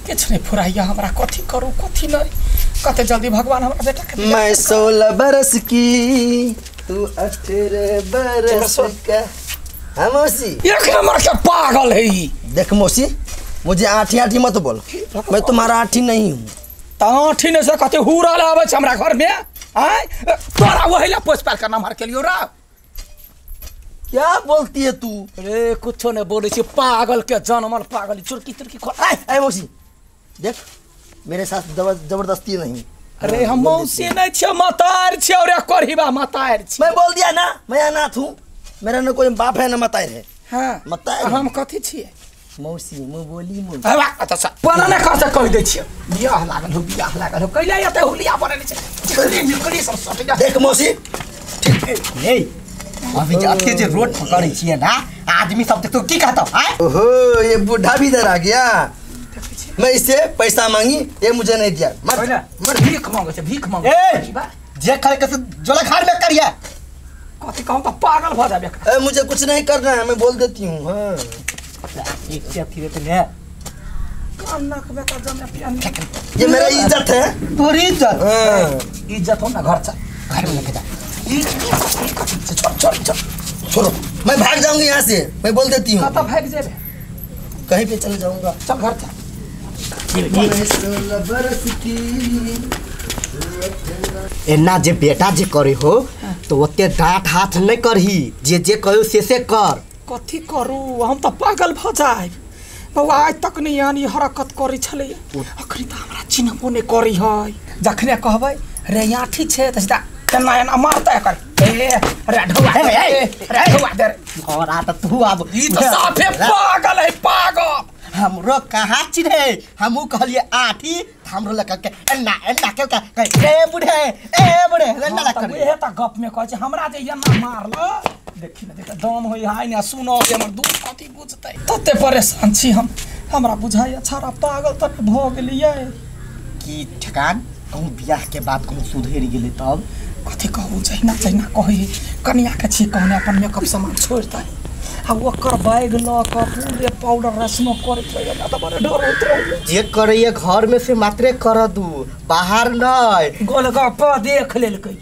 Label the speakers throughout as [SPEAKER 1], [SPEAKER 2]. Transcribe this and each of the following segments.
[SPEAKER 1] किछु नहीं फुराइया हमरा कथी करू कथी नहीं कते जल्दी भगवान हमरा बेटा के
[SPEAKER 2] मैं 16 बरस की तू 18 बरस का। हाँ मौसी
[SPEAKER 1] एक नंबर के पागल है ई।
[SPEAKER 2] देख मौसी मुझे आठी आठी मत बोल, मैं तुम्हारा आठी नहीं हूँ।
[SPEAKER 1] त आठी नहीं से कते हुरा आबै छै हमरा घर में आय तोरा वही ला पोस पाल के नमहर के लियो रा।
[SPEAKER 2] क्या बोलती है तू?
[SPEAKER 1] अरे कुछो नहीं बोले छी पागल के जनमल पागल चुरकी चुरकी खोल।
[SPEAKER 2] आय आय मौसी देख मेरे साथ जबरदस्ती नहीं।
[SPEAKER 1] अरे हम मौसी नहीं छियै मतार छियै रे करहिबा मतार छियै।
[SPEAKER 2] मैं बोल दिया ना मैं अनाथ हूँ, मेरा न कोई बाप है न मतार है।
[SPEAKER 1] हाँ
[SPEAKER 2] मतार
[SPEAKER 1] हम कथी छियै?
[SPEAKER 2] मौसी मुँह बोली मुँह
[SPEAKER 1] अच्छा पना ने खर्चा कह दै छियै बियाह लागल हो बियाह लागल हो कैला एते हुलिया बनल छै चिकनी मिकली सब सट जा।
[SPEAKER 2] देख मौसी
[SPEAKER 3] ठीक नहीं अभी जाते जे रोड पकड़ै छियै ना आदमी सब देखतो की कहतो।
[SPEAKER 2] ओहो ये बूढ़ा भी इधर आ गया। मैं इससे पैसा मांगी ये मुझे नहीं दिया। मर मर
[SPEAKER 1] भीख मांगे छै भीख मांगे
[SPEAKER 3] ए जे करे के जोला खाड़ में करिया
[SPEAKER 1] कथी कहूं त पागल भ जाबे।
[SPEAKER 2] ए मुझे कुछ नहीं करना है मैं बोल देती हूं। हां
[SPEAKER 3] एक से अथी रे ने
[SPEAKER 1] कान नाक बेटा जमे पियान
[SPEAKER 2] ये मेरा इज्जत है।
[SPEAKER 3] तोरी इज्जत?
[SPEAKER 2] हां
[SPEAKER 1] इज्जत हो ना घर चल घर में लेके जा। छोड़ छोड़ छोड़
[SPEAKER 2] छोड़ो मैं भाग जाऊंगी यहाँ से मैं बोल देती हूँ।
[SPEAKER 1] कतऽ भाग जेबे?
[SPEAKER 2] कहीं पे चले जाऊंगा।
[SPEAKER 1] चल घर चल।
[SPEAKER 3] एना जे बेटा जे करे हो तो ओते डांट हाथ नहीं करही, जे जे कहो से कर।
[SPEAKER 1] कथी करू हम तो पागल भ जाए बौआ। आज तक नहीं यानी हरकत करै छलै अखनी त हमरा चिन्हबो नहीं करी है। जखने कहबै रे आठी छै त सीधा केना एना मारतै एकर ए रे ढौआ ए रे ढौआ दे
[SPEAKER 3] और आ त तू आब
[SPEAKER 1] ई त साफे पागल है पागल।
[SPEAKER 3] हमरो कहाँ चिन्हे हमहू कहलिए आठी हमरो लग के एना एना के ए बुढ़े एना लग कर
[SPEAKER 1] उहे त गप में कहै छै हमरा जे एना मारल देखी न देख दम होई हाय न सुनो हमर दुख कथी बुझतै। तते परेशान छी हम हमरा बुझाइ छाड़ा पागल त भ गेलियै
[SPEAKER 3] की ठेकान कहूँ बियाह के बाद कहूँ सुधरि गेलै तब
[SPEAKER 1] कथी कहू जहिना जहिना कहै कनिया के छी कहने अपन मेकअप सामान छोड़तै आ ओकर बैग ल क पूरे पाउडर रस्म करैत रहै त बड़ डर होइत रहै।
[SPEAKER 3] जे करैए घर में से मात्रे कर दू बाहर नहीं।
[SPEAKER 1] गोलगप्पा देख लेलकै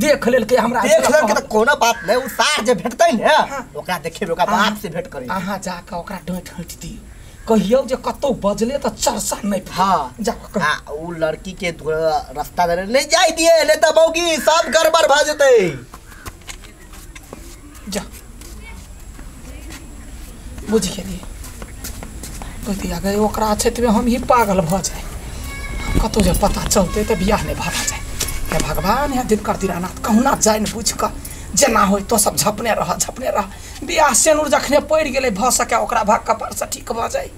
[SPEAKER 1] देख लेलकै हमरा
[SPEAKER 3] देख लेलकै त कोनो बात नहीं उ सार जे भेटतै ने ओकरा देखेबै ओकरा बाप से भेट करै।
[SPEAKER 1] अहाँ जाके ओकरा डाँटि हटि दियौ कहियौ जे कतौ बजले त चर्चा नहीं।
[SPEAKER 3] हाँ
[SPEAKER 1] जा
[SPEAKER 3] हां उ लड़की के रास्ता दरे नहीं जाय दिए नहीं त मौगी सब गड़बड़ भ जेतै।
[SPEAKER 1] जा बुझ गेलियै कथी अगर ओकरा क्षेत्रमे हम ही पागल भ जाए कतौ जे पता चलतै त बियाह नहीं भरा जाए। हे भगवान हे दिनकर दीनानाथ कहुना जाय ने बुझि कऽ जेना होय तो सब झपने रह झपने रह। बियाह सेनुर जखने पड़ि गेलै भऽ सकै ओकरा भाग कपार से ठीक भऽ जाय।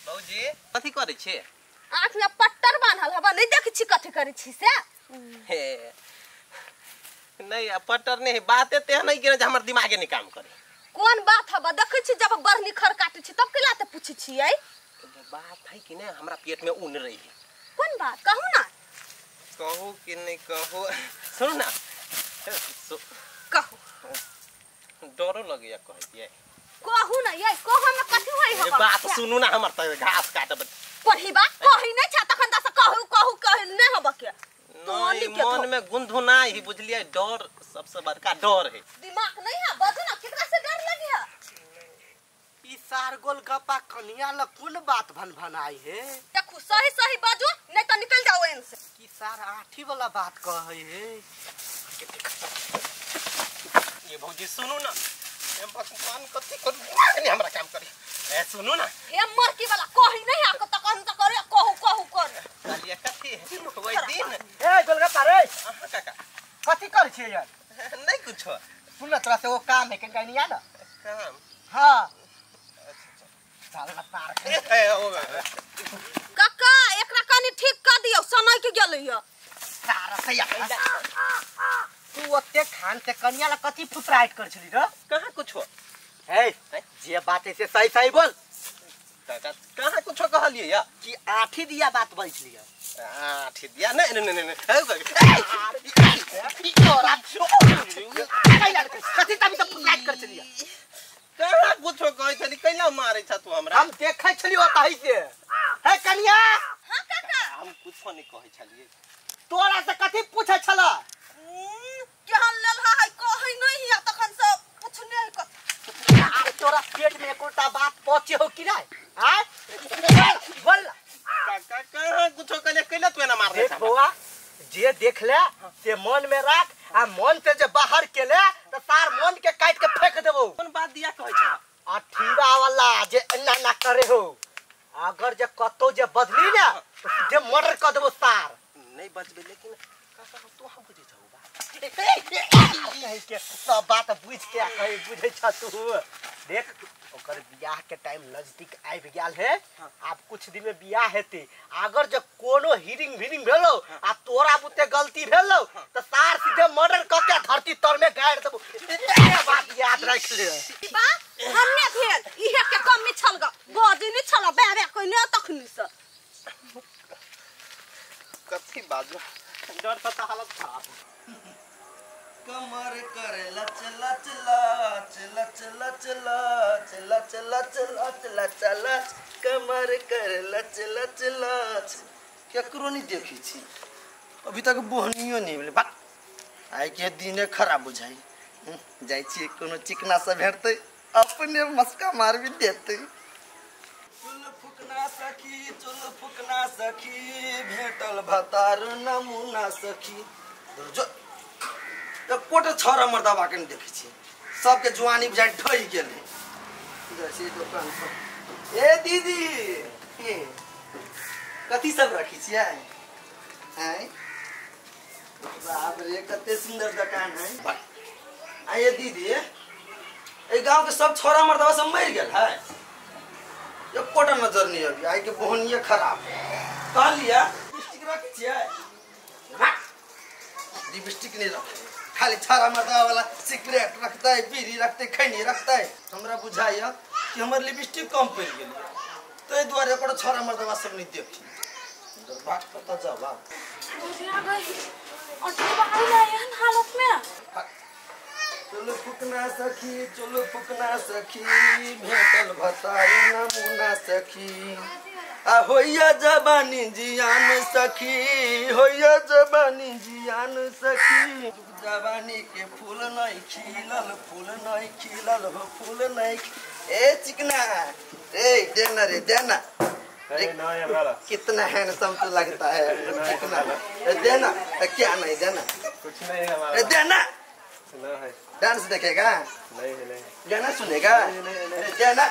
[SPEAKER 4] बाबूजी कथी करै छी?
[SPEAKER 5] आँख में पट्टर बान्हल हबा नहीं देखै छी कथी करै छी से?
[SPEAKER 4] हे नहीं पट्टर नहीं बाते तेहन नहीं के हमर दिमागे नहीं काम करे।
[SPEAKER 5] कोन बात हबा देखै छी जब बढ़नी खर काटै छी तब केला ते पूछै छियै?
[SPEAKER 4] बात है कि नहीं हमरा पेट में ऊन रही है।
[SPEAKER 5] कोन बात कहू ना?
[SPEAKER 4] कहू कि नहीं कहू सुनू ना
[SPEAKER 5] कहू
[SPEAKER 4] डरो लगैया कहै दियै।
[SPEAKER 5] कहू ना यै कहू में कथी होई हबा?
[SPEAKER 4] बात सुनू ना हमर त घास काटब
[SPEAKER 5] पढ़ी बा कही नहीं छ तखन त कहू कहू कहि नहीं हबा के
[SPEAKER 4] नहीं मन में गुंधुना ही बुझलियै डर सबसे बड़का डर है।
[SPEAKER 5] दिमाग नहीं है बजू ना केकरा से डर लगे है?
[SPEAKER 3] ई सार गोल गप्पा कनिया ल कोन बात भन भनाई है?
[SPEAKER 5] देखू सही सही बाजू नहीं त निकल जाओ एन से।
[SPEAKER 3] की सार आठी वाला बात कहै है?
[SPEAKER 4] ये भौजी सुनू ना ए भगवान कथी कर दिमाग नहीं हमरा काम करे। ए सुनू ना
[SPEAKER 5] हे मरकी वाला कही नहीं आ त कहन त करे कहू कहू कर
[SPEAKER 4] कहलिए कथी ओइ दिन
[SPEAKER 3] ए गोलगप्पा रे
[SPEAKER 4] अहाँ काका
[SPEAKER 3] कथी करै छियै यार?
[SPEAKER 4] नहीं कुछो
[SPEAKER 3] सुन ना तोरा से वो काम है कहीं नहीं ना
[SPEAKER 4] काम।
[SPEAKER 3] हां चल ना पार
[SPEAKER 4] ए ओ
[SPEAKER 5] काका एकरा कनी ठीक कर दियौ सनक गेलै य
[SPEAKER 3] सारा सैया तू ओते खान से कनिया ला कथी फुसराइट कर छली र?
[SPEAKER 4] कहाँ कुछो
[SPEAKER 3] ए जे बात है से सही सही बोल।
[SPEAKER 4] काका कहाँ कुछो कहलिए या
[SPEAKER 3] कि आठी दिया बात बोल छलिए?
[SPEAKER 4] आठी दिया नहीं नहीं नहीं नहीं
[SPEAKER 3] तोरा कथि तभी त फुसलाइत कर चलिया
[SPEAKER 4] कहाँ कुछो कहै छली कैला मारै छ तू हमरा
[SPEAKER 3] हम देखै छली ओतहि से हे कनिया
[SPEAKER 5] हां काका
[SPEAKER 4] हम कुछो नहीं कहै छलिए
[SPEAKER 3] तोरा से कथि पूछै छला
[SPEAKER 5] केहन लेल है कहै नहीं है तखन से पूछने है
[SPEAKER 3] अरे तोरा पेट में एकोटा बात पहुंचे हो कि नहीं आय बोल
[SPEAKER 4] काका कहाँ कुछो कहले कैला तू एना मारले
[SPEAKER 3] देख बौआ जे देख ले से मन में राख आ मन से जे बाहर के ले त सार मन के काट के फेंक देबो
[SPEAKER 4] कोन बात दिया कहै छ
[SPEAKER 3] अठीरा वाला जे एना ना करे हो अगर जे कतो जे बदली ना तो सीधे मर्डर कर देबो सार
[SPEAKER 4] नहीं बचबे लेकिन काका हम तो हम बुझै छौ बात
[SPEAKER 3] के सब बात बुझ के कही बुझै छ तू देख ओकर बियाह के टाइम नजदीक आबि गेल है आब कुछ दिन में बियाह हेतै अगर जे कोनो हिरिंग भिरिंग भेलो आ तोरा बुते गलती भेलो त सार सीधे मर्डर क के धरती तर में गाड़ देबो ए बात याद रख ले
[SPEAKER 5] बा हमने भेल इहे के कमी छल ग बजी नि छल बे बे कोइ तखनी से
[SPEAKER 4] कथि बाजू डर पता हालत खराब
[SPEAKER 2] कमर करे लच लच लच लच लच लच लच लच लच लच लच कमर करे लच लच लच केकरो नहीं देखी छी अभी तक बोहनियो नहीं भेलै बा आइ के दिने खराब बुझाई जाइ छी कोनो चिकना से भेटतै अपने मस्का मार भी देतै चुल फुकना सखी चुल फुकना सखी भेटल भतार नमूना सखी जो एकोटा छौड़ा मर्दाबा के नहीं देखै छियै सबके जुआनी बुझाइ ढहि गेलै जैसे दोकान पर ए दीदी कथी सब रखै छियै आँय बाप रे कते सुंदर दुकान है आइए दीदी ए गांव के सब छौड़ा मर्दाबा सब मरि गेल है एकोटा नजर नहीं अभी आइ के बोहनिये खराब कहलियै लिपस्टिक रखै छियै लिपस्टिक नहीं रखै खाली छाड़ा मर्दा वाला सिगरेट रखते बीड़ी रखते खैनी रखते हमरा बुझाइया कि हमर लिपस्टिक कम पड़ गेल ताहि दुआरे ओकर छाड़ा मर्दवा सब नहीं देखी बात पता जा बाप
[SPEAKER 5] बुझिया गई और तू बाहर ना एहन हालत में
[SPEAKER 2] चलो फुकना सखी चलो फुकना सखी भेटल भतारी नमूना सखी आ होइया जबानी जियान सखी होइया जबानी जियान सखी जवानी के फूल नहीं खिलल फूल नहीं खिलल हो फूल नहीं ए चिकना ए देना रे देना
[SPEAKER 4] अरे नहीं हमारा
[SPEAKER 2] कितना हैंडसम तो लगता है चिकना ए देना क्या नहीं देना
[SPEAKER 4] कुछ नहीं है हमारा
[SPEAKER 2] ए देना
[SPEAKER 4] ना है
[SPEAKER 2] डांस देखेगा
[SPEAKER 4] नहीं है नहीं
[SPEAKER 2] गाना सुनेगा अरे देना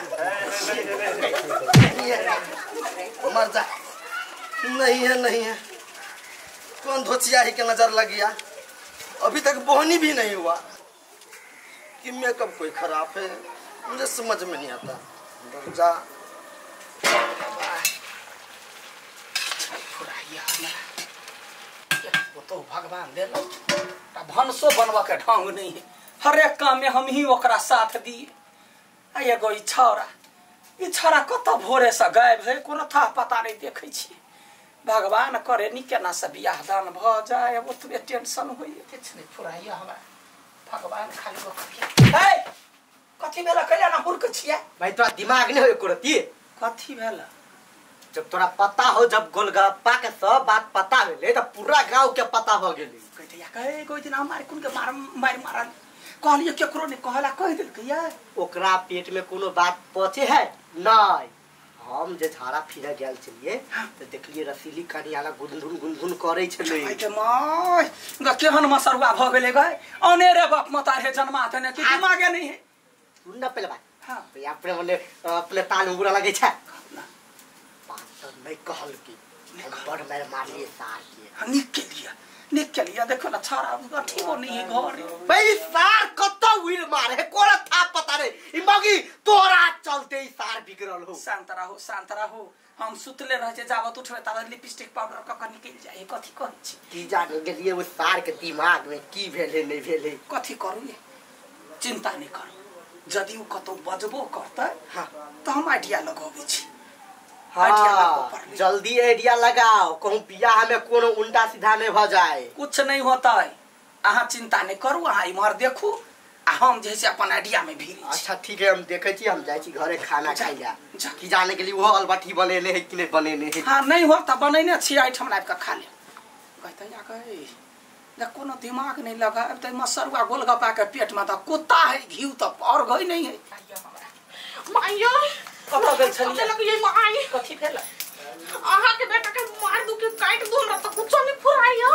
[SPEAKER 2] नहीं है मर जा नहीं है नहीं है कौन धोचिया ही के नजर लग गया अभी तक बोहनी भी नहीं हुआ कि मेकअप कोई खराब है मुझे समझ में नहीं आता जा
[SPEAKER 1] वो तो भगवान देलो भनसो बनवा के ढंग नहीं है हर एक काम में हम ही ओकरा साथ दिए आ एगो ई छौड़ा कतऽ भोरे से गायब है कोनो था पता नहीं देखै छियै भगवान करे नी केना से बियाह दान भऽ जाय ओतबे टेंशन होइए किछु नहि फुराइए हमरा भगवान खाली ओकर हे कथी भेल कैला ना हुर्क छियै
[SPEAKER 3] भाई तोरा दिमाग नहीं हो एको रत्ती
[SPEAKER 1] कथी भेल
[SPEAKER 3] जब तोरा पता हो जब गोलगप्पा के सब बात पता भेलै त पूरा गांव के पता भ गेलै
[SPEAKER 1] कहते कहे कोई दिन हम मार कुन के मार मार मारल कहलिए केकरो नहीं कहला कह देलकै ये
[SPEAKER 3] ओकरा पेट में कोनो बात पचे है नहीं हम जे झाड़ा फिरा गेल छलिए त देखलिए रसीली कनियाला गुनधुन गुनधुन करै छलै
[SPEAKER 1] आई के my ग केहन मसरुआ भ गेलै गए अनेरे बाप मतारे जन्मा देने कि दिमागे नहीं है
[SPEAKER 3] सुन ना पहले बात
[SPEAKER 1] हां
[SPEAKER 3] अपने मने अपने ताल उड़ा लगे छै
[SPEAKER 1] ना
[SPEAKER 3] बात तो नहीं कहल की बड़ मार मारलिए सार के
[SPEAKER 1] नीक के लिए नीक के लिए देखो ना छाड़ा अथीबो नहीं है घर
[SPEAKER 3] भाई सार कत will मारे कोरा था पता नहीं ई मगी तोरा चलते ई सार बिगड़ल हो
[SPEAKER 1] शांत रहो शांत रहो हम सुतले रह जे जाबत उठबे ताबत लिपस्टिक पाउडर क क निकल जाए कथी कहै छी
[SPEAKER 3] की जाने गेलिए वो सार के दिमाग में की भेले नहीं भेले
[SPEAKER 1] कथी करू ये चिंता नहीं करू यदि उ कतौ बजबो करतै
[SPEAKER 3] हाँ।
[SPEAKER 1] तो हम आइडिया लगबै छी आइडिया लगबऽ
[SPEAKER 3] हाँ,
[SPEAKER 1] पड़लै।
[SPEAKER 3] जल्दी आइडिया लगाओ कहूँ बियाह में कोनो उल्टा सीधा नहीं भ जाए
[SPEAKER 1] कुछ नहीं होता है अहाँ चिंता नहीं करू, अहाँ इम्हर देखू आ हम जे से अपन आइडिया में भीड़।
[SPEAKER 3] अच्छा ठीक है, हम देखे छी, हम जाइ छी घरे खाना खाइ ला। की जाने के लिए वो अलबाटी बनेने है कि नहीं बनेने है।
[SPEAKER 1] हाँ नहीं हो त बनेने छी, एहिठाम आबि कऽ खा ले। कहते या कहे देख कोनो दिमाग नहीं लगा, अब त मसरुआ गोलगप्पा के पेट में त कुत्ता है, घी त और गई नहीं है।
[SPEAKER 5] माइयो
[SPEAKER 1] कतऽ गेल छलियै?
[SPEAKER 5] ये माई
[SPEAKER 1] कथी भेल?
[SPEAKER 5] अहाँ के बेटा के मार दू के काट दू, हमरा त कुछो नहीं फुराइयो।